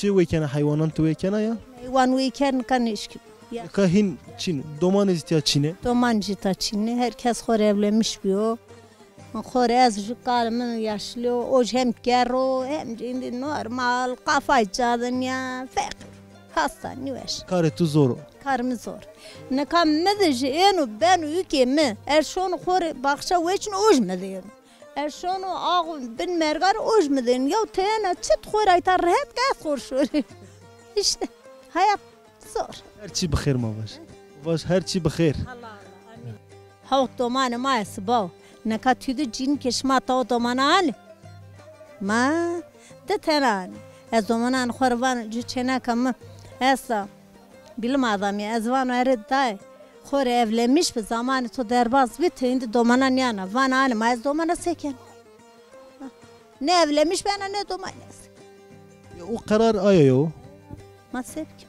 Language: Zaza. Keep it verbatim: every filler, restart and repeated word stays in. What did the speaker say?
Çi wêkena, heywanan tu wêkena ya? Heywan wêken nika nêşkî. Ya. Nika hîn çin, domanê zî tîya çin ê? Doman jî ta çin ê. Her kes xo rê evlenmiş bîyo. Xo rê ez jû karê min yaşlî yo, o jî hem kerr o, hem jî îndî normal, qafay cadin ya, feqîr. Hasta, nîweş. Karê tu zor o? Karê mi zor. Nika mi de jî êno beno ükê mi. Ez şono xo rê baxça weçin, o jî mi de êno. Ez şono ax bin mergar, o jî mi de êno. Yew teyna çit xo rê ayta rehet ke ez xo rê şorî. Îşte hayat zor. Her çî bi xêr ma vaj. Vaj her çî bi xêr. Hewt domanê ma est bawo. Nika tu di cînîkê şima tawo domana anê? Ma di tena anê. Ez domanan xo rê vano, cû çêneka mi esta. Bilim adamî, ez vano erê dayê, xo rê evlenmiş bi, zamanê to derbaz bî, ti îndî domana nîyana. Vana anê, ma ez domana se ken? Ne evlenmiş bena ne doman est. Ya, o qerar aye yo. Ma se bikim?